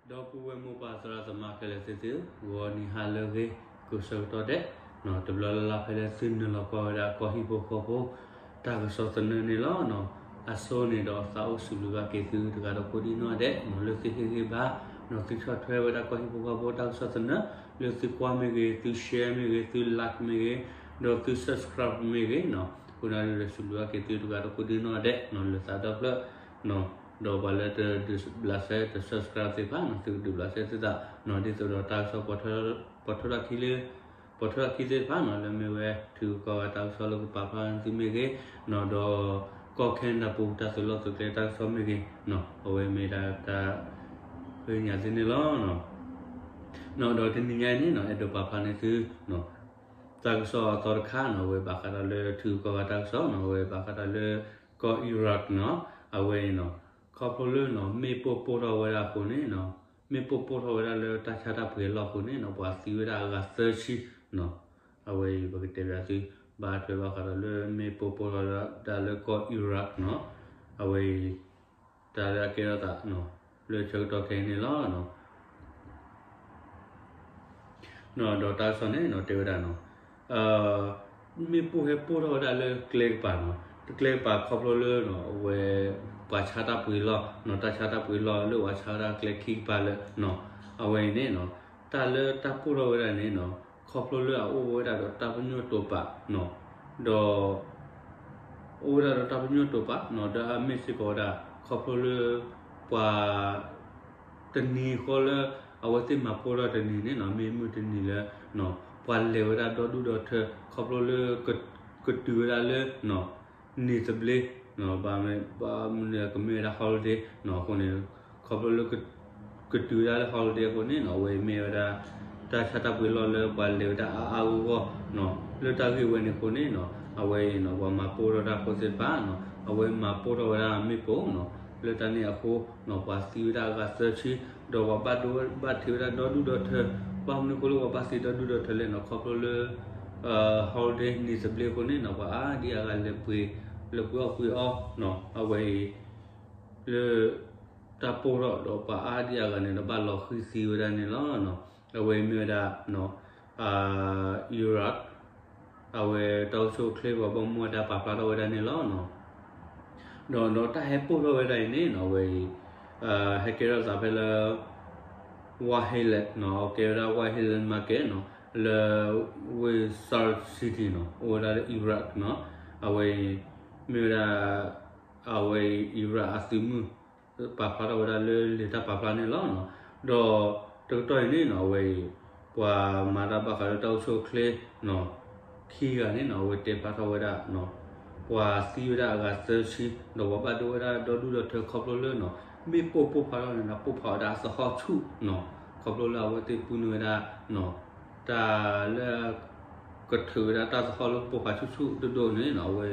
ဒီပုၢ်ဝဲၢ်မိၢ်ပၢ်သရၣ်သမါခဲလၢာ်သ့ၣ်သု, ဂီၤနံၤဟါလၢအဂ့ၤ ကိးဆၢကတီၢ်ဒဲး, တဘျီလၢ်လၢ်ဖဲလၢသုနုာ်လီၤကွၢ်ဝဲဒၣ်ကီၢ်ဟံၣ်ဖိဃီဖိ တၢ်ကစီၣ်သနၢၣ်န့ၣ်လီၤ. အဆိန့ၣ်ဒီးသးအိၣ်စံးဘျုးဘၣ်က့ၤသုတဂၤဒီးကိးဒံနီၢ်ဒဲး လၢသုဟ့ၣ်ဂံၢ်ဘါ သုဆီၣ်ထွဲဝဲဒၣ်ကီၢ်ဟံၣ်ဖိဃီဖိတၢ်ကစီၣ်သနၢၣ် လၢသုကွၢ်မ့ၢ်ဂ့ၤ, သု share မ့ၢ်ဂ့ၤ, သု like မ့ၢ်ဂ့ၤ, ဒီးသု subscribe မ့ၢ်ဂ့ၤ, အဃိန့ၣ်ဒီးစံးဘျုးဘၣ်က့ၤသုတဂၤဒီးကိးဒံနီၢ်ဒဲး လၢသးဒီဖျၢၣ် ဒီးပှၤလၢတဒုးဘျးစဲ တ subscribe သ့ၣ်တဖၣ်န့ၣ် သုကဒုးဘျးစဲသုသးန့ၣ် ဒ်သိးဒီးတၢ်ကစီၣ် ပှၤထီထီၣ်ခံလၢ ပှၤထီထီၣ်ခံသ့ၣ်တဖၣ်န့ၣ် လၢမ့ၢ်ဝဲထုးကီၢ်ဂၤတၢ်ကစီၣ်လၢကပာ်ဖျါသုမ့ၢ်ဂ့ၤန့ၣ်ဒီး ကီၢ်ခဲနဒၤပူၤတၢ်သုးလီၢ်သုးကျဲတၢ်ကစီၣ်မ့ၢ်ဂ့ၤန့ၣ် အဝဲမ့ၢ်ဒၣ်တၢ်ဃ့ညါသုန့ၣ်လီၤ. ဒီးတနံၤညါအံၤန့ၣ် အဲၣ်ဒိးပာ်ဖျါန့ၢ်သု တၢ်ကစီၣ်အသီတခါန့ၣ် အဝဲဘၣ်ဃးဒီးလၢထုးကီၢ်ဂၤတၢ်ကစီၣ်န့ၣ် အဝဲဘၣ်ဃးဒီးလၢ ကီၢ် Iraq န့ၣ် အဝဲအံၤန့ၣ် ခီဖျိလၢ မ့ၣ်ပိၢ်ပိၢ်ထီၣ်ဝဲဒၣ်အဃိန့ၣ် မ့ၣ်ပိၢ်ပိၢ်ထီၣ်ဝဲဒၣ်လၢတၢ်ဆါတၢ်ပှ့ၤအလီၢ်အဃိန့ၣ် ပှၤသံဝဲဒၣ်အဂၤသၢဆံန့ၣ် အဝဲအံၤပကတဲဘၣ်သု ဘၣ်ထွဲဘၣ်ဃးဒီးလၢမ့ၣ်ပိၢ်ပိၢ်ထီၣ်ဝဲဒၣ်လၢကီၢ် Iraq န့ၣ် အဝဲအံၤ တၢ်လၢအကဲထီၣ်သး လၢဆၢကတီၢ်ခဲအံၤန့ၣ်လီၤ. ဒီးတၢ်ကစီၣ်န့ၣ် တဲဝဲဒၣ်န့ၣ် မ့ၣ်ပိၢ်ဟဲပိၢ်ထီၣ်ဝဲဒၣ်လၢကျဲကပၤန့ၣ် ကျဲကပၤခီဖျိလၢ အဝဲ ပှၤဆါတၢ်ပှ့ၤလီၢ် တၢ်ဆါတၢ်ပှ့ၤလီၢ်လၢပှၤဆါဝဲဒၣ်ကျဲခံကပၤလၢ အဝဲအံၤန့ၣ် တၢ်လၢတၢ်ပိၢ်ထီၣ်ဝဲဒၣ်န့ၣ် ခီဖျိလၢအအိၣ်ဝဲဒၣ်ဒီးတၢ်ပညိၣ်တိာ်ပာ် ဒီး အိၣ်ဝဲဒၣ်ဒီးတၢ်ပညိၣ်တိာ်ပာ် ဒီးအမ့ၢ်စ့ၢ်ကီးဝဲဒၣ် ခီဖျိလၢ ပှၤ တနံၤဃီလၢ အဝဲသ့ၣ်မၤပိၢ်ထီၣ်တနံၤန့ၣ် မ့ၢ်မုၢ်တနံၤလၢ ပှၤလဲၤဝဲဒၣ်ဒီဒူၣ်ဒီထၢ ခီဖျိလၢ ကတုၤဝဲဒၣ်လၢ န့ၣ်သဘျ့ ဘၣ်မနုၤကမ့ၢ်ဝဲဒၣ် holiday အဃိန့ၣ် ခီဖျိလၢ ကတုၤဝဲဒၣ်လၢ holiday အဃိန့ၣ် အဝဲမ့ၢ်ဝဲဒၣ် တၢ်ဆါတၢ်ပှ့ၤလီၢ်လၢပှၤလဲၤဝဲဒၣ်အါအါဂီၢ်ဂီၢ် လၢတၢ်ဂ့ၢ်ဝဲန့ၣ်အဃိန့ၣ် အဝဲအံၤ ပှၤမၤပိၢ်ထီၣ်တၢ်ဖိသ့ၣ်တဖၣ် အဝဲမၤပိၢ်ထီၣ်ဝဲဒၣ်မ့ၣ်ပိၢ် လၢတၢ်န့ၣ်အဃိ ပှၤသံဝဲဒၣ်အဂၤသၢဆံ ဒီးပှၤဘၣ်ဒိဘၣ်ထံးဝဲဒၣ်ဒီဒူၣ်ဒီထၢ ဘၣ်မနုၤအဃိလၢပှၤဘၣ်သံဒီဒူၣ်ဒီထၢလဲၣ်န့ၣ် ခီဖျိလၢ holiday န့ၣ်သဘျ့အဃိန့ၣ် ပှၤအါဒံအါဂၤလဲၤပှ့ၤ လဲၤပှ့ၤအီၣ်ပှ့ၤအီ အဝဲအံၤ လၢ တၢ်ပိၢ်ထီၣ်ဒီးပှၤအါဒံအါဂၤန့ၣ်ဒီးဘၣ်လီၤဃံၤသံဝဲဒၣ်န့ၣ်လီၤ. အဝဲမ့ၢ်ဝဲဒၣ် Iraq အဝဲတၢ်အိၣ်ဆူၣ်အိၣ်ချ့ပှၤဘၣ်မူဘၣ်ဒါပာ်ဖျါထီၣ်ဝဲဒၣ်န့ၣ်လီၤ. ဒီးဒီးတၢ်ဟဲပိၢ်ထီၣ်ဝဲဒၣ်အံၤန့ၣ် အဝဲအံၤ ဟဲကဲထီၣ်သးဖဲလၢ Wahilat န့ၣ် အကဲဝဲဒၣ် Wahilat market န့ၣ် လၢ Wizard City န့ၣ် အိၣ်ဝဲဒၣ်လၢ Iraq န့ၣ် အဝဲအံၤ မ့ၢ်ဝဲဒၣ် အဝဲအံၤ Iraq အသုးမုၢ် ပာ်ဖျါထီၣ်ဝဲဒၣ်လၢလံာ်တၢ်ပာ်ဖျါန့ၣ်လီၤ. ဒီးတကတီၢ်အံၤန့ၣ် အဝဲအံၤ ပှၤမၤတၢ်ဘၣ်ဃးလၢတၢ်အိၣ်ဆူၣ်အိၣ်ချ့ ခံဂၤန့ၣ် အဝဲတဲဖျါထီၣ်ဝဲဒၣ် ပှၤသံဝဲဒၣ်အဂၤသၢဆံ ဒီးပှၤဘၣ်ဒိဝဲဒၣ်ဒီဒူၣ်ဒီထၢခီဖျိလၢ မ့ၣ်ပိၢ်ပိၢ်ဖးထီၣ်န့ၣ်ဒီး ပိၢ်ဖးဝဲဒၣ်သဟီၣ်ဆူၣ် ခီဖျိလၢအဝဲသ့ၣ်ပူန့ၢ်ဝဲဒၣ် တၢ်လၢ ကထုးဝဲဒၣ်တၢ်သဟီၣ်လၢပိၢ်ဖးဆူၣ်ဆူၣ်ဒိၣ်ဒိၣ်န့ၣ် အဝဲ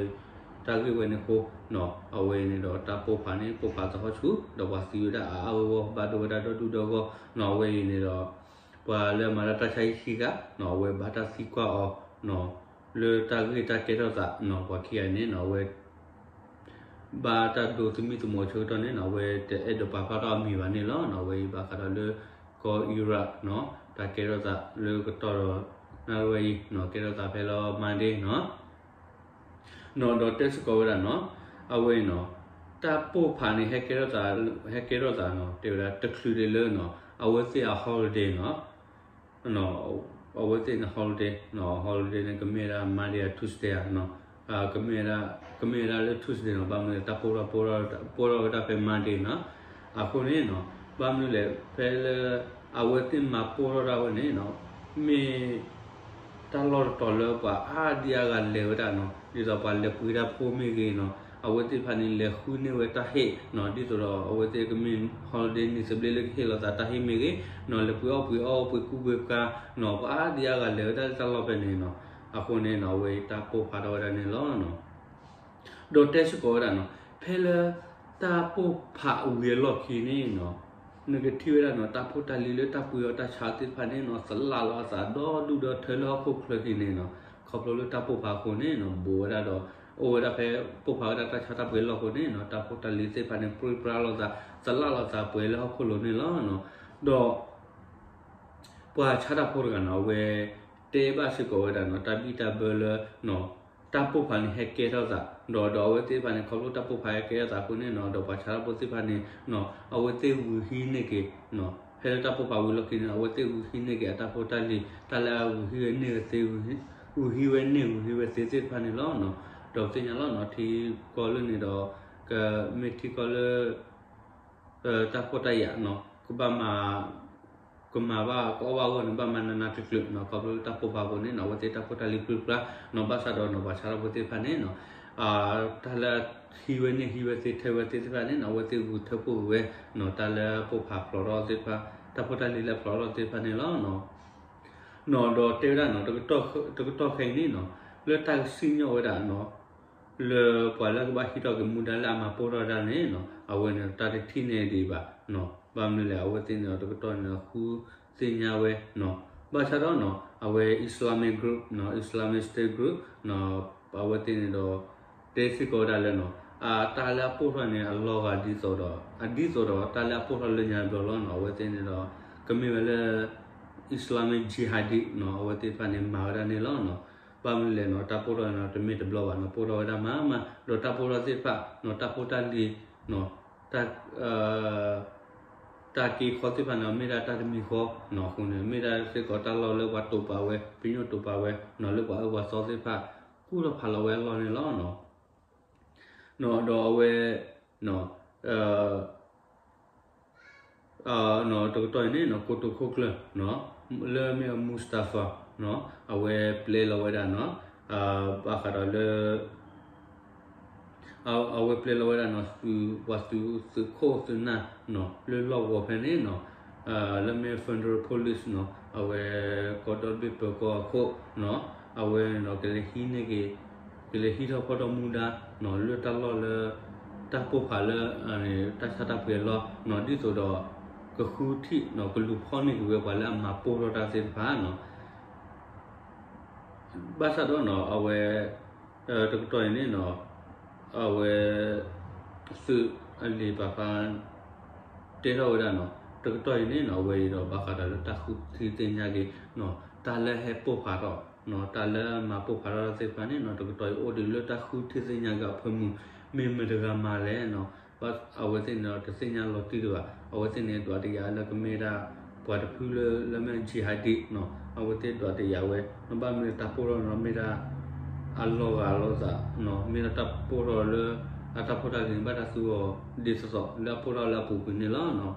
တၢ်ဂ့ၢ်ဝဲန့ၣ်အဃိ အဝဲအံၤန့ၣ်ဒီးတၢ်ပိၢ်ဖးန့ၣ် ပိၢ်ဖးသဟီၣ်ဆူၣ် ဒီးပှၤသံဝဲဒၣ်အါအါဂီၢ်ဂီၢ် ဘၣ်ဒိဝဲဒၣ်ဒီဒူၣ်ဒီဂီၢ် အဝဲအံၤန့ၣ်ဒီး ပှၤလၢအမၤတၢ်တၢ်ဆါဟံၣ်ခံဂၤ အဝဲဘၣ်တၢ်သံကွၢ်အီၤ လၢတၢ်ဂ့ၢ်တၢ်ကဲထီၣ်သး ပှၤခံဂၤန့ၣ် အဝဲ ဘၣ်တၢ်ဒိးသမံသမိးဆၢကတီၢ်န့ၣ် အဝဲတအဲၣ်ဒိးပာ်ဖျါထီၣ်အမံၤဘၣ်န့ၣ်လီၤ. အဝဲအံၤဘၣ်ဃးဒီးလၢ ကီၢ် Iraq န့ၣ် တၢ်ကဲထီၣ်သးလၢကတီၢ်ဒီး နၣ်ရံၣ်ဝဲအံၤ ကဲထီၣ်သးဖဲလၢ Monday န့ၣ် န့ၣ်ဒီးတဲစ့ၢ်ကီးဝဲဒၣ်န့ၣ် အဝဲအံၤန့ၣ် တၢ်ပိၢ်ဖးန့ၣ် ဟဲကဲထီၣ်သး ဟဲကဲထီၣ်သးန့ၣ် တဲဝဲဒၣ်တချုးဒံးလၢန့ၣ် အဝဲသ့ၣ်အ holiday န့ၣ် အဝဲသ့ၣ်န့ၣ် holiday န့ၣ် holiday န့ၣ် ကမ့ၢ်ဝဲဒၣ် Monday အ Tuesday ဧါ ကမ့ၢ်ဝဲဒၣ်လၢ Tuesday န့ၣ် ဘၣ်မနုၤလဲၣ် တၢ်ပိၢ်ထီၣ်ပိၢ်ထီၣ်ဝဲဒၣ်ဖဲ Monday န့ၣ် အဃိန့ၣ် ဘၣ်မနုၤလဲၣ် ဖဲလၢ အဝဲသ့ၣ်မၤပိၢ်ထီၣ်ဒၣ်ဝဲန့ၣ် မ့ၢ် တၢ်လီၢ်တတီၤလၢပှၤအါဒံအါဂၤလဲၤဝဲဒၣ်န့ၣ် ဒ်သိးပှၤလဲၤပှ့ၤတၢ်ဖိမ့ၢ်ဂ့ၤန့ၣ် အဝဲသ့ၣ်တဖၣ်န့ၣ် လဲၤဃုန့ၢ်ဝဲတၢ်ဟ့ၣ်န့ၣ် ဒ်သိးဒီးအဝဲသ့ၣ်ကမ့ၢ် holiday န့ၣ်သဘျ့လၢကဟ့ၣ်လီၤသးတၢ်ဟ့ၣ်မ့ၢ်ဂ့ၤန့ၣ် လဲၤပှ့ၤအီၣ်ပှ့ၤအီပှ့ၤကူပှ့ၤကၤန့ၣ် ပှၤအါဒံအါဂၤလဲၤဝဲဒၣ်လၢတၢ်လီၢ်ဖဲန့ၣ်န့ၣ် အဃိန့ၣ် အဝဲတၢ်ပိၢ်ဖးထီၣ်ဝဲဒၣ်န့ၣ်လီၤ. ဒီးတဲစ့ၢ်ကီးဝဲဒၣ်န့ၣ် ဖဲလၢ တၢ်ပိၢ်ဖးဝံၤအလီၢ်ခံန့ၣ် နကထံၣ်ဝဲဒၣ်န့ၣ် တၢ်ဖိတၢ်လံၤလၢတၢ်ပှ့ၤအီၣ်တၢ်ဆါသ့ၣ်တဖၣ်န့ၣ် သလၣ်လီၤအသးဒီဒူၣ်ဒီထၢလၢဟီၣ်ခိၣ်ချၢခံန့ၣ်န့ၣ် ခီဖျိလၢတၢ်ပိၢ်ဖးအဃိန့ၣ် ဘူးဝဲဒၣ်ဒီး အိၣ်ဝဲဒၣ်ဖဲပိၢ်ဖးဝဲဒၣ်တၢ်ဆါတၢ်ပှ့ၤအလီၢ်အဃိန့ၣ် တၢ်ဖိတၢ်လံၤသ့ၣ်တဖၣ်န့ၣ် ပြံပြါလိာ်သး သလၣ်လိာ်သးပှဲၤလၢဟီၣ်ခိၣ်လိၤန့ၣ်လီၤ. ဒီး ပှၤဆါတၢ်ဖိတဂၤန့ၣ် အဝဲတဲဘၣ်စ့ၢ်ကီးဝဲဒၣ်န့ၣ် တၢ်ဘံၣ်တၢ်ဘၢလၢ တၢ်ပိၢ်ဖးန့ၣ်ဟဲကဲထီၣ်သး ဒီး ဒီးအဝဲသ့ၣ်တဖၣ်န့ၣ် ခီဖျိတၢ်ပိၢ်ဖးဟဲကဲထီၣ်သးအဃိန့ၣ်န့ၣ် ဒီးပှၤဆါတၢ်ဖိသ့ၣ်တဖၣ်န့ၣ် အဝဲသ့ၣ်ဂုာ်ဟံးန့ၢ်က့ၤ ဖဲလၢတၢ်ပိၢ်ဖးဝံၤလီၢ်ခံန့ၣ် အဝဲသ့ၣ်ဂုာ်ဟံးန့ၢ်က့ၤအတၢ်ဖိတၢ်လံၤ တၢ်လၢအဂုာ်ဟံးန့ၢ်က့ၤသ့ ဂုာ်ဟံးဝဲန့ၢ် ဂုာ်ဟံးဝဲသ့သ့ၣ်တဖၣ်န့ၣ်လီၤ. ဒီးပသ့ၣ်ညါလီၤန့ၣ် ထံကီၢ်လၢန့ၣ်ဒီး ကမ့ၢ်ထံကီၢ်လၢ တၢ်ဖှီၣ်တၢ်ယာ်န့ၣ် ကဘၣ်မၤ ကမၤဘၣ်ကအီၣ်ဘၣ်အဂီၢ်န့ၣ် ဘၣ်မၤနးနးကျၢၤကျၢၤန့ၣ် ခီဖျိလၢတၢ်ပိၢ်ဖးအဃိန့ၣ် အဝဲသ့ၣ်တၢ်ဖိတၢ်လံၤပြံပြါန့ၣ် ဘၣ်ဆၣ်ဒီးန့ၣ် ပှၤဆါတၢ်ဖိသ့ၣ်တဖၣ်န့ၣ် တၢ်လၢဟံးဝဲန့ၢ်ဟံးဝဲသ့ ထဲဝဲသ့သ့ၣ်တဖၣ်န့ၣ် အဝဲသ့ၣ်ဂုာ်ထၢဖှိၣ်က့ၤဝဲ တၢ်လၢပိၢ်ဖးဖျိးထီၣ်သ့ၣ်တဖၣ် တၢ်ဖိတၢ်လံၤလၢဖျိးထီၣ်သ့ၣ်တဖၣ်န့ၣ်လီၤ. န့ၣ်ဒီးတဲဝဲဒၣ်န့ၣ် တကတီၢ်ခဲအံၤန့ၣ်န့ၣ် လၢတၢ်ကစံၣ်ညီၣ်ဝဲဒၣ်န့ၣ် လၢပှၤလၢကဘၣ်ဟံးထီၣ်က့ၤမူဒါလၢအမၤပိၢ်ထီၣ်ဝဲဒၣ်န့ၣ်န့ၣ် အဝဲန့ၣ်တၢ်တထံၣ်န့ၢ်ဒံးဘၣ်န့ၣ် ဘၣ်မနုၤလဲၣ် အဝဲသ့ၣ်န့ၣ်ဒီးတကတီၢ်န့ၣ်ဒီးဃုသ့ၣ်ညါဝဲန့ၣ် ဘၣ်ဆၣ်ဒီးန့ၣ် အဝဲ Islamic group န့ၣ် Islamic State group န့ၣ် အဝဲသ့ၣ်န့ၣ်ဒီး တဲစ့ၢ်ကီးဝဲဒၣ်လၢန့ၣ် အတၢ်လၢအပိၢ်ထီၣ်န့ၣ် အလီၤဂာ်ဒ်သိးဒီး အဒ်သိးဒီးတၢ်လၢအပိၢ်ထီၣ်လၢညါဘျီလီၤန့ၣ် အဝဲသ့ၣ်န့ၣ်ဒီး ကမ့ၢ်ဝဲလၢ Islamic Jihadi န့ၣ် အဝဲသ့ၣ်တဖၣ်န့ၣ် မၤဝဲဒၣ်န့ၣ်လီၤန့ၣ်. ဘၣ်မနုၤလဲၣ်န့ၣ် တၢ်ပိၢ်ထီၣ်န့ၣ် တမ့ၢ်တဘျီဘၣ်န့ၣ် ပိၢ်ထီၣ်ဝဲဒၣ်မးမး ဒီးတၢ်ပိၢ်ထီၣ်သ့ၣ်တဖၣ်န့ၣ် တၢ်ဖိတၢ်လံၤန့ၣ် တၢ် တၢ်က့ၤခီသ့ၣ်တဖၣ်န့ၣ် မ့ၢ်ဒၣ်တၢ်တမံၤဃီန့ၣ် အဃိန့ၣ် မ့ၢ်ဒၣ်စ့ၢ်ကီးတၢ်လီၢ်လၢပှၤတိာ်ပာ်ဝဲ ပညိၣ်တိာ်ပာ်ဝဲန့ၣ် လၢပှၤအၢပှၤသီသ့ၣ်တဖၣ် ကူၣ်ထီၣ်ဖးလီၤဝဲအလီၢ်န့ၣ်လီၤန့ၣ်. န့ၣ်ဒီးအဝဲ န့ၣ် တကတီၢ်အံၤန့ၣ်န့ၣ် ကိတိာ်ခိၣ်ကျၢၢ်န့ၣ် လၢမ့ၢ် Mustafa န့ၣ် အဝဲပျဲလီၤဝဲဒၣ်န့ၣ် ဘၣ်ဃးဒီးလၢ အဝဲပျဲလီၤဝဲဒၣ်န့ၣ် သုးပှၤသုး သုးခိၣ်သုးနၢ်န့ၣ် လၢလီၢ်ကဝီၤဖဲန့ၣ်န့ၣ် လၢမ့ၢ် Federal Police န့ၣ် အဝဲကီၢ်ဒီဘ့ၣ်ပၢၤကီၢ်အခိၣ်န့ၣ် အဝဲန့ၣ် ကလဲၤဟံးန့ၢ်က့ၤ ကလဲၤဟံးထီၣ်ဖီၣ်ထီၣ်မူဒါန့ၣ် လၢတၢ်လီၢ်လၢ တၢ်ပိၢ်ဖးလၢ တၢ်ဆါတၢ်ပှ့ၤအလီၢ်န့ၣ် ဒ်သိးဒီး ကဃုထံၣ်န့ၣ် ကလူၤဖီၣ်န့ၢ်က့ၤဝဲပှၤလၢအမၤပိၢ်ထီၣ်တၢ်သ့ၣ်တဖၣ်န့ၣ် ဘၣ်ဆၣ်ဒီးန့ၣ် အဝဲ တကတီၢ်အံၤန့ၣ်န့ၣ် အဝဲ သုးအလံာ်ပာ်ဖျါ တဲထီၣ်ဝဲဒၣ်န့ၣ် တကတီၢ်အံၤန့ၣ်န့ၣ် အဝဲအံၤဒီးဘၣ်ဃးဒီးလၢတၢ်ဃုထံၣ်သ့ၣ်ညါက့ၤ တၢ်လၢဟဲပိၢ်ဖးထီၣ် တၢ်လၢမၤပိၢ်ဖးထီၣ်သ့ၣ်တဖၣ်န့ၣ်န့ၣ် တကတီၢ်အံၤအိၣ်ဒံးလၢတၢ်ဃုထံၣ်သ့ၣ်ညါက့ၤအဖၢမုၢ် မ့ၢ်မတၤတဂၤမၤလဲၣ်န့ၣ် အဝဲသ့ၣ်န့ၣ်ဒီးတသ့ၣ်ညါလီၤတံၢ်ဒံးဘၣ်. အဝဲသ့ၣ်န့ၣ်ဒွးတယာ်လၢကမ့ၢ်ဒၣ် ပှၤတဖုလၢ လၢမ့ၢ် jihadi န့ၣ် အဝဲသ့ၣ်ဒွးတယာ်ဝဲ ဘၣ်မနုၤတၢ်ပိၢ်ထီၣ်န့ၣ် မ့ၢ်ဒၣ် အလီၤဂာ်လိာ်သးန့ၣ် မ့ၢ်ဒၣ်တၢ်ပိၢ်ထီၣ်လၢ အတၢ်ဖိတၢ်လံၤန့ၣ် ဘၣ်တၢ်သူအီၤဒ်သိးသိးလၢအပိၢ်ထီၣ်လၢအပူၤကွံာ်န့ၣ်လီၤ.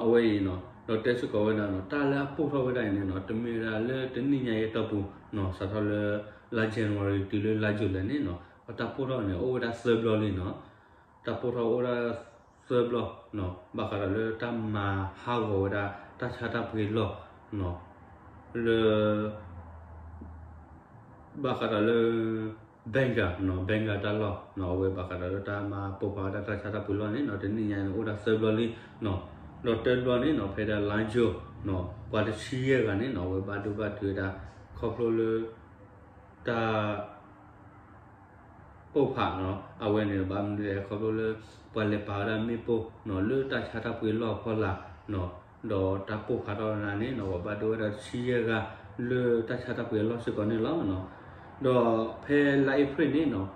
အဝဲအံၤန့ၣ် ဒီးတဲစ့ၢ်ကီးဝဲဒၣ်န့ၣ် တၢ်လၢအပိၢ်ထီၣ်ဝဲဒၣ်အံၤန့ၣ်န့ၣ် တမ့ၢ်ဝဲဒၣ်လၢတနံၣ်ညါအံၤအတီၢ်ပူၤန့ၣ် စးထီၣ်လၢ လါ January တုၤလၢလါ July န့ၣ်န့ၣ် တၢ်ပိၢ်ထီၣ်န့ၣ် အိၣ်ဝဲဒၣ်သၢဘျီလံန့ၣ် တၢ်ပိၢ်ထီၣ်အိၣ်ဒၣ်သၢဘျီန့ၣ် ဘၣ်ဃးဒီးလၢတၢ်မၤဟးဂီၤဝဲဒၣ် တၢ်ဆါတၢ်ပှ့ၤလီၢ်န့ၣ် လၢ ဘၣ်ဃးဒီးလၢ Bengal န့ၣ် Bengal တၢ်လီၢ်န့ၣ် အဝဲဘၣ်ဃးဒီးလၢတၢ်မၤပိၢ်ဖးဝဲဒၣ်တၢ်ဆါတၢ်ပှ့ၤလီၢ်န့ၣ်န့ၣ် တနံၣ်ညါန့ၣ် အိၣ်ဒၣ်သၢဘျီလံန့ၣ် ဒီးတဘျီန့ၣ်န့ၣ် ဖဲဒၣ်လါ June န့ၣ် ပှၤတဆံယဲၢ်ဂၤန့ၣ်န့ၣ် အဝဲဘၣ်ဒိဘၣ်ထံးဝဲဒၣ် ခီဖျိလၢ တၢ် ပိၢ်ဖးန့ၣ် အဝဲန့ၣ် ဘၣ်မနုၤလဲၣ် ခီဖျိလၢ ပှၤလဲၤပာ်ဝဲဒၣ်မ့ၣ်ပိၢ်န့ၣ် လၢတၢ်ဆါတၢ်ပှ့ၤလီၢ်အဖီလာ်န့ၣ် ဒီးတၢ်ပိၢ်ဖးထီၣ်ဝဲဒၣ်န့ၣ်န့ၣ် ပှၤဘၣ်ဒိဝဲဒၣ်တဆံယဲၢ်ဂၤ လၢတၢ်ဆါတၢ်ပှ့ၤအလီၢ်စ့ၢ်ကီးန့ၣ်လီၤ. ဒီးဖဲလါ April န့ၣ်န့ၣ်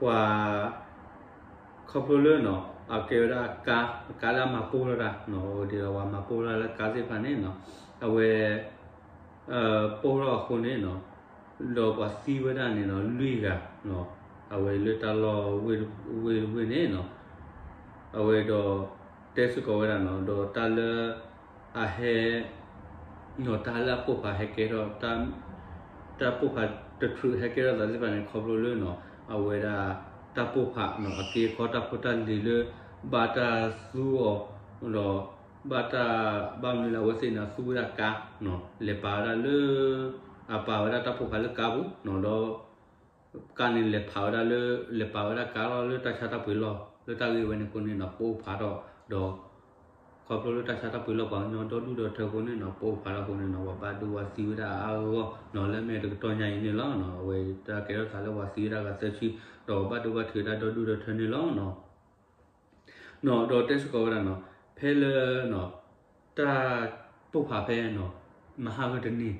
ပှၤ ခီဖျိလၢန့ၣ် အကဲဝဲဒၣ်ကါ ကါလၢအမၤပိၢ်ထီၣ်တၢ်န့ၣ် ဒ်သိးပှၤမၤပိၢ်ထီၣ်လၢကါသ့ၣ်တဖၣ်န့ၣ်န့ၣ် အဝဲ ပိၢ်ထီၣ်အဃိန့ၣ်န့ၣ် ဒီးပှၤသံဝဲဒၣ်န့ၣ်န့ၣ် လွံၢ်ဂၤန့ၣ် အဝဲလၢတၢ်လီၢ်ဝ့ၢ်တဝ့ၢ်န့ၣ်န့ၣ် အဝဲဒီး တဲစ့ၢ်ကီးဝဲဒၣ်န့ၣ် ဒီးတၢ်လၢ အဟဲ န့ၣ် တၢ်လၢအပိၢ်ဖးဟဲကဲထီၣ် တၢ်ပိၢ်ဖးတထြူးဟဲကဲထီၣ်သးသ့ၣ်တဖၣ်န့ၣ် ခီဖျိလၢန့ၣ် အဝဲဒၣ် တၢ်ပိၢ်ဖးန့ၣ် အက့အခီတၢ်ဖိတၢ်လံၤလၢ ဘၣ်တၢ်သူအီၤ ဒီး ဘၣ်တၢ် ဘၣ်မနုၤလၢအဝဲသ့ၣ်န့ၣ် အသူဝဲဒၣ်ကါန့ၣ် လဲၤပာ်ဝဲဒၣ်လၢ အပာ်ဝဲဒၣ်တၢ်ပိၢ်ဖးလၢကါပူၤန့ၣ် ဒီး ကါန့ၣ်လဲၤဖးဝဲဒၣ်လၢ လဲၤပာ်ဝဲဒၣ်ကါလီၤလၢတၢ်ဆါတၢ်ပှ့ၤလီၢ် လၢတၢ်ဂ့ၢ်ဝဲန့ၣ်အဃိန့ၣ်န့ၣ် ပိၢ်ဖးထီၣ်ဒီး ခီဖျိလၢတၢ်ဆါတၢ်ပှ့ၤလီၢ်ပှၤကညီဒီဒူၣ်ဒီထၢအဃိန့ၣ်န့ၣ် ပိၢ်ဖးထီၣ်အဃိန့ၣ်န့ၣ် ပှၤဘၣ်ဒိဝဲသံဝဲဒၣ်အါအါဂီၢ်ဂီၢ်န့ၣ် လၢမ့ၢ်တကတီၢ်ညါအံၤန့ၣ်လီၤ. အဝဲတၢ်ကဲထီၣ်သးလၢပှၤသံဝဲဒၣ်ဂၤသၢဆံ ဒီးပှၤဘၣ်ဒိဘၣ်ထံးဝဲဒၣ်ဒီဒူၣ်ဒီထၢန့ၣ်လီၤ. ဒီးတဲစ့ၢ်ကီးဝဲဒၣ်န့ၣ် ဖဲလၢ တၢ်ပိၢ်ဖးဖဲနီၤ မဟါဂီၤတနံၤနီၤ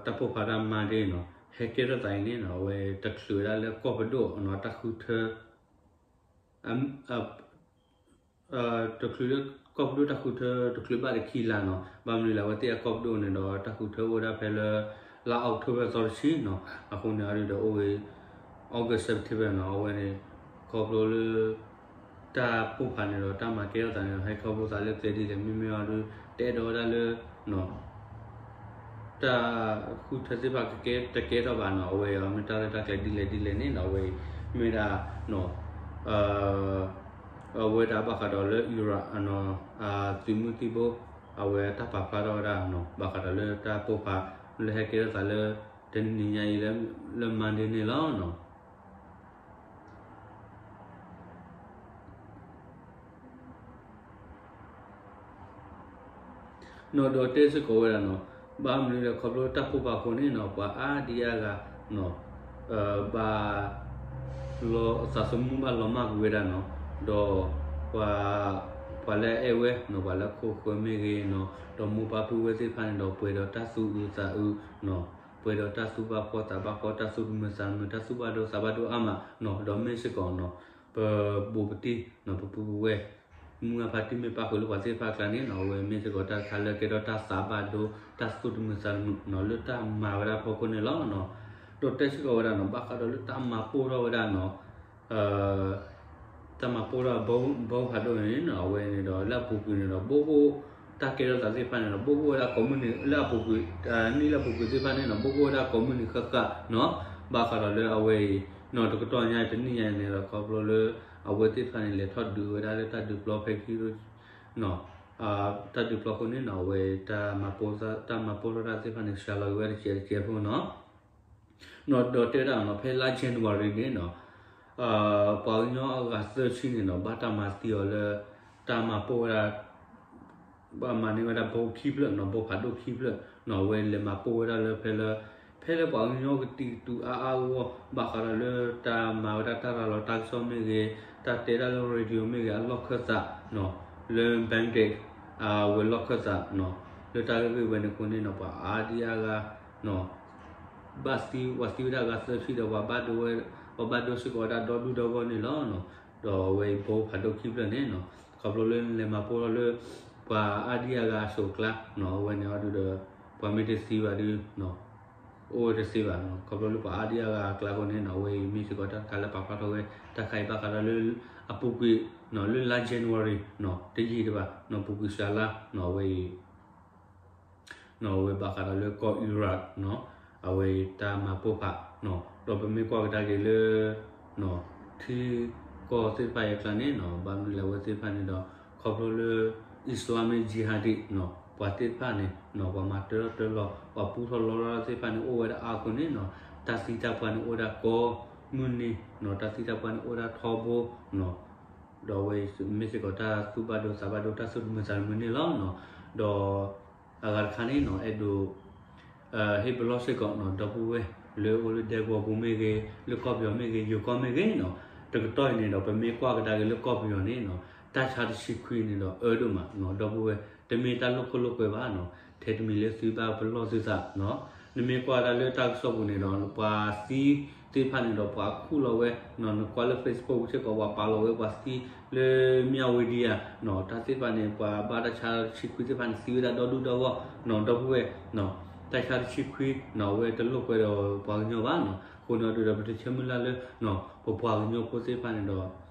တၢ်ပိၢ်ဖးတၢ်မၤဒ်နီၤ ဟဲကဲထီၣ်သးအံၤန့ၣ်နီၤ အဝဲတချုးဝဲဒၣ်လၢကီၢ်ပဒိၣ်နီၤ တၢ်ဃုထၢ တချုးလၢကီၢ်ပဒိၣ်တၢ်ဃုထၢ တချုးဘၣ်တခံလါနီၤ ဘၣ်မနုၤလဲၣ် အဝဲသ့ၣ်အကီၢ်ပဒိၣ်န့ၣ်ဒီး တၢ်ဃုထၢအိၣ်ဝဲဒၣ်ဖဲလၢ လါ October သီတဆံနီၤ အဃိန့ၣ် အဒုးဒီးအိၣ်ဝဲ August September နီၤ အဝဲန့ၣ် ခီဖျိလၢ တၢ်ပိၢ်ဖးန့ၣ်ဒီး တၢ်မၤကဲထီၣ်သးန့ၣ်ဒီး ဟဲခီဖျိသးလၢကျဲဒ်လဲၣ် မ့မ့ၢ်အီၤဒုး တအဲၣ်ဒိးဝဲဒၣ်လၢ တၢ်ဃုထၢသ့ၣ်တဖၣ်ကကဲ တကဲထီၣ်ဘၣ်နီၤ အဝဲအံၤမ့ၢ်တၢ်ရဲၣ်တၢ်ကျဲၤဒ်လဲၣ်ဒ်လဲၣ်န့ၣ်နီၤ အဝဲအံၤ မ့ၢ်ဒၣ် အဝဲဒၣ်ဘၣ်ဃးဒီးလၢ Iran နီၤ သုးမုၢ်သံၣ်ဘိ အဝဲတၢ်ပာ်ဖျါထီၣ်ဝဲဒၣ်နီၤ ဘၣ်ဃးဒီးလၢတၢ်ပိၢ်ဖး လၢဟဲကဲထီၣ်သးလၢ တနံၤညါအံၤလၢ လၢ Monday န့ၣ်လီၤနီၤ. နီၤ ဒီးတဲစ့ၢ်ကီးဝဲဒၣ်နီၤ ဘၣ်မနုၤလဲၣ် ခီဖျိတၢ်ပိၢ်ဖးအဃိန့ၣ်နီၤ ပှၤအါဒံအါဂၤနီၤ ဘၣ် လီၤသးသမူဘၣ်လီၤမၢ်ကွံာ်ဝဲဒၣ်နီၤ ဒီး ပှၤ ပှၤလၢအအဲၣ်ဝဲနီၤ ပှၤလၢခိၣ်ဃၢၤမ့ၢ်ဂ့ၤနီၤ ဒီးမိၢ်ပၢ်ပုၢ်ဝဲၢ်သ့ၣ်တဖၣ်န့ၣ်ဒီး ပှဲၤဒီးတၢ်သူၣ်အုးသးအုးနီၤ ပှဲၤဒီးတၢ်သူၣ်ဘၣ်ဖှီၣ်သးဘၣ်ဖှီၣ် တၢ်သူၣ်တမုာ်သးတမုာ် တၢ်သူၣ်ဘၣ်ဒိသးဘၣ်ဒိအါမးနီၤ ဒီးမ့ၢ်စ့ၢ်ကီးနီၤ ပဘူးပတံၢ်နီၤ ပပုၢ်ပဝဲၢ် မုၢ်ဂၢ်ဖါတံၢ်မ့ၢ်ပၣ်ဃုာ်လၢပှၤသ့ၣ်တဖၣ်အကျါန့ၣ်နီၤ အဝဲမ့ၢ်စ့ၢ်ကီးတၢ်တခါလၢကဲထီၣ်တၢ်သးဘၣ်ဒိ တၢ်သူၣ်တမုာ်သးတမုာ်နီၤ လၢတၢ်မၤဝဲဒၣ်ဖီခိၣ်န့ၣ်လီၤနီၤ. ဒီးတဲစ့ၢ်ကီးဝဲဒၣ်နီၤ ဘၣ်ဃးဒီးလၢတၢ်မၤပိၢ်ထီၣ်ဝဲဒၣ်နီၤ တၢ်မၤပိၢ်ထီၣ်ဘီဖးဒိၣ်န့ၣ်နီၤ အဝဲန့ၣ်ဒီး လၢအပူၤကွံာ်န့ၣ်ဒီး ဘိၣ်ဘိၣ် တၢ်ကဲထီၣ်သးသ့ၣ်တဖၣ်န့ၣ်ဒီး ဘိၣ်ဘိၣ်ဝဲဒၣ်ကိးမုၢ်နံၤ လၢအပူၤကွံာ် နံၣ်လၢအပူၤကွံာ်သ့ၣ်တဖၣ်န့ၣ်နီၤ ဘိၣ်ဘိၣ်ဝဲဒၣ်ကိးမုၢ်နံၤဃၣ်ဃၣ်နီၤ ဘၣ်ဃးဒီးလၢအဝဲအံၤနီၤ တကတီၢ်ညါတနံၣ်ညါန့ၣ်ဒီး ခီဖျိလၢ အဝဲသ့ၣ်တဖၣ်န့ၣ် လဲၤထီၣ်ဒုးဝဲဒၣ်လၢတၢ်ဒုးပျီဖဲခံ တၢ်ဒုးပျီအဃိန့ၣ်နီၤ အဝဲ တၢ်မၤပိၢ်ထီၣ်တၢ်သ့ၣ်တဖၣ်န့ၣ် စှၤလီၤက့ၤဝဲတစဲးတစဲးဖိနီၤ ဒီးတဲဝဲဒၣ်နီၤ ဖဲလါ January န့ၣ်နီၤ ပှၤကညီအဂၤသၢဆံန့ၣ်နီၤ ဘၣ်တၢ်မၤသံအီၤလၢ တၢ်မၤပိၢ်ဝဲဒၣ် ဘၣ်မၤန့ၢ်ဝဲဒၣ်ဘိခံဖျၢၣ်နီၤ ဘိဖးဒိၣ်ခံဖျၢၣ်နီၤ အဝဲလဲၤမၤပိၢ်ဝဲဒၣ်လၢဖဲလၢ ဖဲလၢပှၤကညီကတုၤကတူၤအါအါဂီၢ်ဂီၢ် ဘၣ်ဃးဒီးလၢတၢ်မၤဝဲဒၣ်တၢ်ရၤလီၤတၢ်ကစီၣ်မ့ၢ်ဂ့ၤ တၢ်တဲဒၣ်လၢ radio မ့ၢ်ဂ့ၤ အလီၢ်ခၢၣ်သးနီၤ လၢ Baghdad အဝဲလီၢ်ခၢၣ်သးနီၤ လၢတၢ်ဂ့ၢ်ဂ့ၢ်ဝဲန့ၣ်အဃိန့ၣ်နီၤ ပှၤအါဒံအါဂၤနီၤ ဘၣ်သံ ပှၤသံဝဲဒၣ်အဂၤသၢဆံဒီး ပှၤဘၣ်ဒိဝဲ ပှၤဘၣ်ဒိစ့ၢ်ကီးဝဲဒၣ်ဒီဒူၣ်ဒီဂီၢ်န့ၣ်လီၤနီၤ. ဒီးအဝဲအံၤဘိဖးဒိၣ်ခံဖျၢၣ်န့ၣ်နီၤ ခီဖျိလၢလဲၤမၤပိၢ်ထီၣ်လၢ ပှၤအါဒံအါဂၤအစိၤအကျါနီၤ အဝဲန့ၣ်အီၤဒုးဒီး ပှၤမ့ၢ်တသံဘၣ်ဒုး အိၣ်ဝဲတသ့ဘၣ်နီၤ ခီဖျိလၢပှၤအါဒံအါဂၤအကျါအဃိန့ၣ်နီၤ အဝဲအံၤမ့ၢ်စ့ၢ်ကီးတၢ်တခါလၢပာ်ဖျါထီၣ်ဝဲ တၢ်ခါအံၤဘၣ်ဃးဒီးလၢ အပူၤကွံာ်နီၤ လၢလါ January နီၤ တယံာ်တဘၣ်နီၤ ပူၤကွံာ်စှၤလါနီၤ အဝဲအံၤ နီၤ အဝဲဘၣ်ဃးဒီးလၢကီၢ် Iraq နီၤ အဝဲအံၤတၢ်မၤပိၢ်ဖးနီၤ ဒီးပမ့ၢ်ကွၢ်ကဒါက့ၤလၢ နီၤ ထံကီၢ်သ့ၣ်တဖၣ်အံၤအကျါန့ၣ်နီၤ ဘၣ်မနုၤလဲၣ်အဝဲသ့ၣ်တဖၣ်န့ၣ်ဒီး ခီဖျိလၢ Islamic Jihadi နီၤ ပှၤသ့ၣ်တဖၣ်န့ၣ်နီၤ ပှၤမၤတၢထီၣ်တၢလီၤ ပှၤပူထီၣ်လီထီၣ်သ့ၣ်တဖၣ်န့ၣ် အိၣ်ဝဲဒၣ်အါအဃိန့ၣ်နီၤ တၢ်သံတၢ်ပှၢ်န့ၣ်အိၣ်ဝဲဒၣ်ကိးမုၢ်နံၤနီၤ တၢ်သံတၢ်ပှၢ်န့ၣ်အိၣ်ဝဲဒၣ်ထီဘိနီၤ ဒီးအဝဲအံၤမ့ၢ်စ့ၢ်ကီးတၢ်သူၣ်ဘၣ်ဒိသးဘၣ်ဒိ တၢ်သူၣ်တမုာ်သးတမုာ်န့ၣ်လီၤနီၤ ဒီး အဂၤတခါန့ၣ်နီၤ အဲၣ်ဒိး ဟ့ၣ်ပလီၢ်စ့ၢ်ကီးနီၤ ဒီပုၢ်ဝဲၢ် လၢအိၣ်လၢဒဲကဝီၤပူၤမ့ၢ်ဂ့ၤ လၢကီၢ်ပယီၤမ့ၢ်ဂ့ၤ ယိၤကီၢ်မ့ၢ်ဂ့ၤနီၤ တကတီၢ်အံၤန့ၣ်ဒီး ပမ့ၢ်ကွၢ်ကဒါက့ၤလၢကီၢ်ပယီၤန့ၣ်နီၤ တၢ်ဆါတဆံခွံန့ၣ်ဒီးအၢဒိၣ်မးနီၤ ဒီပုၢ်ဝဲၢ် တမ့ၢ်တၢ်လိာ်ခိၣ်လိာ်ကွဲဘၣ်နီၤ ထဲတမံၤလၢသုဘၣ်ပလီၢ်သုသးနီၤ နမ့ၢ်ကွၢ်ဒၣ်လၢတၢ်ကစီၣ်ပူၤန့ၣ်ဒီး ပှၤသံသ့ၣ်တဖၣ်န့ၣ်ဒီး ပှၤခူၣ်လီၤဝဲနီၤ နကွၢ်လၢ Facebook စ့ၢ်ကီး ပှၤပာ်လီၤဝဲပှၤသံလၢ မၠၣ်ဝတံၤယၤနီၤ တၢ်သ့ၣ်တဖၣ်န့ၣ် ပှၤဘၣ်တၢ်ဆါတဆံခွံသ့ၣ်တဖၣ်န့ၣ် သံဝဲဒၣ်ဒီဒူၣ်ဒီဂီၢ်နီၤ ဒီပုၢ်ဝဲၢ်နီၤ တၢ်ဆါတဆံခွံနီၤ အဝဲတလိာ်ကွဲဒီးပှၤကညီဘၣ်နီၤ အဃိန့ၣ်အဒုးဒီး ပတဆၢမုၢ်လၢ်လၢနီၤ ပပှၤကညီဖိသ့ၣ်တဖၣ်န့ၣ်ဒီး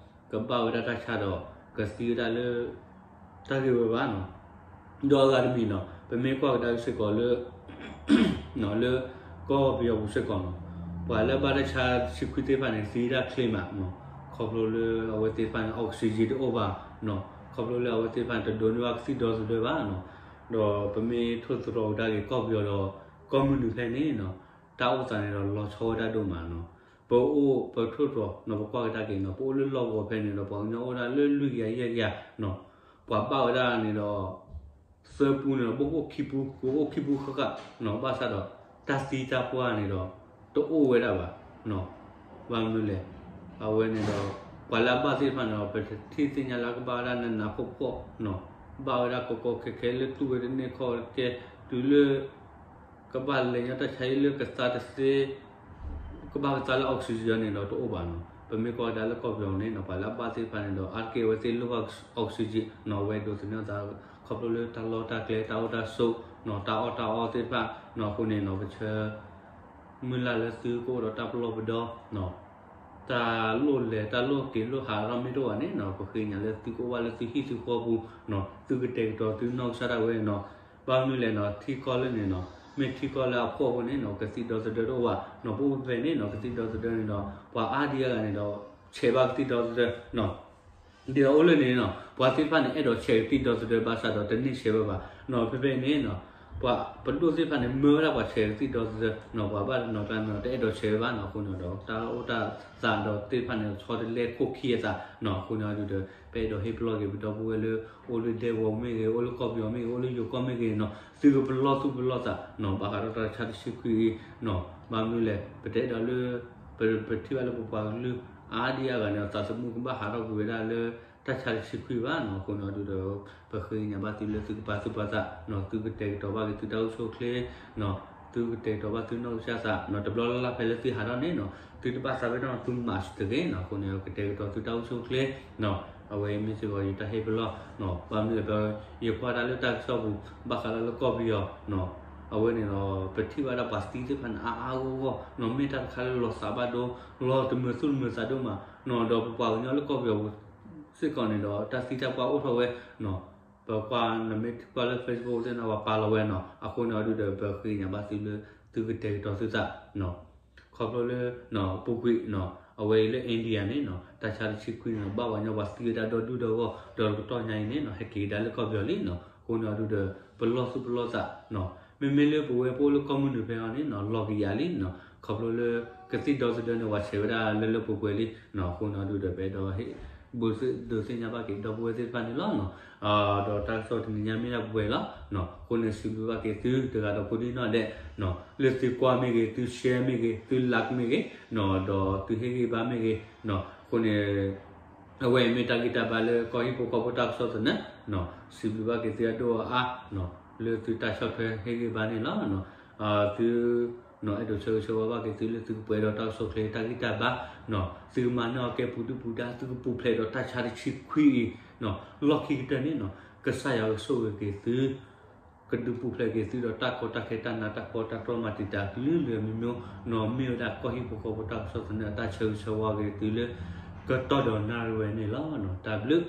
ကဘၣ်ဝဲဒၣ်တၢ်ဆါဒီး ကသံဝဲဒၣ်လၢ တၢ်ဂ့ၢ်ဝဲဘၣ်နီၤ ဒီးအဂၤတမံၤနီၤ ပမ့ၢ်ကွၢ်ကဒါက့ၤစ့ၢ်ကီးလၢ လၢကီၢ်ပယီၤပူၤစ့ၢ်ကီးနီၤ ပှၤလၢဘၣ်တၢ်ဆါတဆံခွံသ့ၣ်တဖၣ်န့ၣ် သံဝဲဒၣ်ချ့မးနီၤ ခီဖျိလၢအဝဲသ့ၣ်တဖၣ်န့ၣ် oxygen တအိၣ်ဘၣ်နီၤ ခီဖျိလၢအဝဲသ့ၣ်တဖၣ်န့ၣ် တဒိးန့ၢ်ဘၣ်ကသံၣ်ဒီသဒၢဘၣ်နီၤ ဒီးပမ့ၢ်ထိၣ်သတြီၤကဒါက့ၤကီၢ်ပယီၤဒီး ကီၢ်မုၢ်နုာ်ဖဲန့ၣ်နီၤ တၢ်အိၣ်သးန့ၣ်ဒီးလီၤဆီဝဲဒၣ်ဒိၣ်မးနီၤ ပအိၣ်ပထိၣ်သတြီၤနီၤ ပကွၢ်ကဒါက့ၤနီၤ ပအိၣ်လၢလီၢ်ကဝီၤဖဲန့ၣ်ဒီး ပှၤကညီအိၣ်ဒၣ်လၢလွံၢ်ကယၤယဲၢ်ကယၤနီၤ ပှၤဘၣ်ဝဲဒၣ်န့ၣ်ဒီး သၢပူန့ၣ်ဒီး ပအိၣ်ခံပူ ပအိၣ်ခံပူဃၣ်ဃၣ်နီၤ ဘၣ်ဆၣ်ဒီး တၢ်သံတၢ်ပှၢ်န့ၣ်ဒီး တအိၣ်ဝဲဒၣ်ဘၣ်နီၤ ဘၣ်မနုၤလဲၣ် အဝဲန့ၣ်ဒီး ပှၤလၢအဘၣ်သ့ၣ်တဖၣ်န့ၣ်ဒီး ပထံၣ်သ့ၣ်ညါလၢကဘၣ်ဝဲဒၣ်နးနးဖှီၣ်ဖှီၣ်နီၤ, ဘၣ်ဝဲဒၣ်ကီကီခဲခဲလၢတူၢ်ဝဲတန့ၢ်ခီၣ်ကဲ, တုၤလၢ ကဘၣ်လဲၤညီတၢ်ဆါဟံၣ်လၢကသါတသ့, ကဘၣ်ကသါလၢ oxygen န့ၣ်ဒီးတအိၣ်ဘၣ်နီၤ. ပမ့ၢ်ကွၢ်ကဒါလၢကီၢ်ပယီၤန့ၣ်နီၤ ပှၤလၢအဘၣ်သ့ၣ်တဖၣ်န့ၣ်ဒီး အါတက့ၢ်အဝဲသ့ၣ်လိၣ်ဘၣ် oxygen နီၤ, အဝဲဒိးသန့ၤအသး ခီဖျိလၢတၢ်လီၢ်တၢ်ကျဲ တၢ်အိၣ်တၢ်ဆိးနီၤ, တၢ်အီၣ်တၢ်အီသ့ၣ်တဖၣ်နီၤ, အဃိန့ၣ်နီၤ ပဆၢ မုၢ်လၢ်လၢသုကအိၣ်ဒီးတၢ်ပလီၢ်ပဒီနီၤ, တၢ်လိၣ်လဲၤတၢ်လိၣ်က့ၤလိၣ်ဟးထီၣ်မ့ၢ်တအိၣ်ဘၣ်န့ၣ်နီၤ, ပဃ့ကညးလၢသုကအိၣ်ဘၣ်လၢသုဟံၣ်သုဃီပူၤနီၤ, သုကတဲာ်ကတီၤသုနီၢ်ကစၢ်ဒၣ်ဝဲနီၤ. ဘၣ်မနုၤလဲၣ်နီၤ, ထံကီၢ်လၢန့ၣ်နီၤ, မ့ၢ်ထံကီၢ်လၢအဖှီၣ်အဃိန့ၣ်နီၤ, ကသံၣ်ဒီသဒၢတအိၣ်ဘၣ်နီၤ, ပအိၣ်ဖဲန့ၣ်နီၤ, ကသံၣ်ဒီသဒၢန့ၣ်ဒီး ပှၤအါဒံအါဂၤန့ၣ်ဒီး ဆဲးဘၣ်ကသံၣ်ဒီသဒၢနီၤ. ဒ်သိးအိၣ်လၢန့ၣ်နီၤ, ပှၤသ့ၣ်တဖၣ်န့ၣ် အဲၣ်ဒိးဆဲးကသံၣ်ဒီသဒၢဘၣ်ဆၣ်ဒီးတန့ၢ်ဆဲးဝဲဘၣ်နီၤ. ဖဲဖဲန့ၣ်နီၤ, ပှၤပဒိၣ်သ့ၣ်တဖၣ်န့ၣ် မၢဝဲဒၣ်ပှၤဆဲးကသံၣ်ဒီသဒၢနီၤ, ပှၤဘၣ်တနီၤကျါန့ၣ်ဒီး တအဲၣ်ဒိးဆဲးဝဲဘၣ်နီၤ. အဃိန့ၣ်ဒီး တၢ်အိၣ်တၢ်သးဒီးသ့ၣ်တဖၣ်န့ၣ် ဆီတလဲခိၣ်ခံအသးနီၤ. အဃိန့ၣ်အဒုဒီး ပအဲၣ်ဒိးဟ့ၣ်ပလီၢ်က့ၤပဒီပုၢ်ဝဲၢ်လၢ အိၣ်လၢဒဲကဝီၤမ့ၢ်ဂ့ၤ, အိၣ်လၢကီၢ်ပယီၤမ့ၢ်ဂ့ၤ, အိၣ်လၢယိၤကီၢ်မ့ၢ်ဂ့ၤနီၤ, သုကပလီၢ်သူၣ်ပလီၢ်သးနီၤ, ဘၣ်ဃးဒီးတၢ်ဆါတဆံခွံအံၤနီၤ. ဘၣ်မနုၤလဲၣ်, ပတအဲၣ်ဒိးလၢ ပ ပထံၣ်ဘၣ်လၢပပှၤကလုာ်အါဒံအါဂၤန့ၣ် သးသမူကဘၣ်ဟးထီၣ်ကွံာ်ဝဲဒၣ်လၢ တၢ်ဆါတဆံခွံဘၣ်နီၤ. အဃိန့ၣ်အဒုဒီး ပဃ့ကညးဘၣ်သုလၢသုကပာ်သူၣ်ပာ်သးနီၤ, သုကတဲာ်ကတီၤဘၣ်က့ၤသုတၢ်အိၣ်ဆူၣ်အိၣ်ချ့နီၤ, သုကတဲာ်ကတီၤဘၣ်သုနီၢ်ကစၢ်သးနီၤ, တဘျီလၢ်လၢ်ဖဲလၢသုဟးထီၣ်န့ၣ်နီၤ, သုတဘၣ်သးပ့ၤနီၣ်သုမၤစၢၤတဂ့ၤနီၤ. အဃိန့ၣ် ကတဲာ်ကတီၤသုတၢ်အိၣ်ဆူၣ်အိၣ်ချ့နီၤ. အဝဲမ့ၢ်စ့ၢ်ကီးယတၢ်ဟ့ၣ်ပလီၢ်နီၤ. ဘၣ်မနုၤလဲၣ်, ယကွၢ်တၢ်လၢတၢ်ကစီၣ်ပူၤ ဘၣ်ဃးလၢလၢကီၢ်ပယီၤနီၤ, အဝဲန့ၣ်ဒီး ပထံၣ်ဘၣ်ဒၣ်ပှၤသံသ့ၣ်တဖၣ်န့ၣ် အါအါဂီၢ်ဂီၢ်နီၤ, မ့ၢ်တၢ်တခါလၢလီၤသးဘၣ်ဒိ လီၤတမုာ်သူၣ်တမုာ်သးဒိၣ်မးနီၤ. ဒီးပပှၤကညီလၢကီၢ်ပယီၤပူၤစ့ၢ်ကီးန့ၣ်ဒီး တၢ်သံတၢ်ပှၢ်အိၣ်ထီၣ်ဝဲနီၤ. ပကွၢ်နမ့ၢ်ကွၢ်လၢ Facebook သ့ၣ်နီၤ ပှၤပာ်လီၤဝဲနီၤ. အဃိန့ၣ်အဒုဒီး ပဃ့ကညးဘၣ်သုလၢ သုကတဲာ်ကတီၤသုသးနီၤ. ခီဖျိလၢ ပူၤကွံာ်နီၤ, အဝဲအံၤလၢ India န့ၣ်နီၤ, တၢ်ဆါတဆံခွံန့ၣ်နီၤ, ဘၣ်ပှၤကညီပှၤသံဝဲဒၣ်ဒီဒူၣ်ဒီဂီၢ် ဒီးတကတီၢ်ညါအံၤန့ၣ်နီၤ, ဟဲက့ၤကဒါလၢကီၢ်ပယီၤလံနီၤ. အဃိန့ၣ်အဒုဒီး ပလီၢ်သူၣ်ပလီၢ်သးနီၤ. မ့မ့ၢ်လၢပဝဲပအိၣ်လၢကီၢ်မုၢ်နုာ်ဖဲအံၤန့ၣ်နီၤ, လီၤကယၤလံနီၤ. ခီဖျိလၢ ကသံၣ်ဒီသဒၢန့ၣ် ပှၤဆဲးဝဲဒၣ်လၢလၢပှဲၤပှဲၤလံနီၤ. အဃိန့ၣ်အဒုဒီး ပအဲၣ်ဒိးဟ့ၣ် ဘူးဒိးသ့ၣ်ညါဘၣ်က့ၤဒီပုၢ်ဝဲၢ်သ့ၣ်တဖၣ်န့ၣ်လီၤနီၤ. ဒီးတၢ်ကစီၣ်တနံၤညါမ့ၢ်ဒၣ်ပှဲၤလီၤနီၤ. အဃိန့ၣ် စံးဘျုးဘၣ်က့ၤသုတဂၤဒီးကိးဒံနီၢ်ဒဲးနီၤ, လၢသုကွၢ်မ့ၢ်ဂ့ၤ, သု share မ့ၢ်ဂ့ၤ, သု like မ့ၢ်ဂ့ၤနီၤ, ဒီးသုဟ့ၣ်ဂံၢ်ဘါမ့ၢ်ဂ့ၤနီၤ. အဃိန့ၣ် အဝဲအံၤမ့ၢ်တၢ်ဂံၢ်တၢ်ဘါလၢကီၢ်ဟံၣ်ဖိဃီဖိတၢ်ကစီၣ်သနၢၣ်နီၤ. စံးဘျုးဘၣ်က့ၤသုအဒိၣ်အါနီၤ, လၢသုတၢ်ဆီၣ်ထွဲဟ့ၣ်ဂံၢ်ဘါန့ၣ်လီၤနီၤ. သု အဲၣ်ဒိးဆၢဂ့ၤဆၢဝါဘၣ်က့ၤသုလၢသုကပှဲၤဒီးတၢ်အိၣ်ဆူၣ်အိၣ်ချ့တၢ်ဂံၢ်တၢ်ဘါနီၤ. သုကမၤန့ၢ်အီၤကဲပူၤဒုၣ်ပူၤဒါ, သုကပူၤဖျဲးဒီးတၢ်ဆါတဆံခွံအံၤနီၤ. လီၢ်ခံကတၢၢ်န့ၣ်နီၤ, ကစၢ်ယွၤကဆိၣ်ဂ့ၤက့ၤသု ကဒုးပူၤဖျဲးက့ၤသုဒီးတၢ်ကီတၢ်ခဲတၢ်နးတၢ်ဖှီၣ်တၢ်တြီမၤတံာ်တာ်ကလုာ်ကလုာ်မံၤမံၤနီၤ, မ့ၢ်ဝဲဒၣ်ကီၢ်ဟံၣ်ဖိဃီဖိတၢ်ကစီၣ်သနၢၣ်အတၢ်ဆၢဂ့ၤဆၢဝါက့ၤသုလၢ ကတီၢ်ဒီးနၣ်ရံၣ်ဝဲန့ၣ်လီၤနီၤ. တၢ်ဘျုး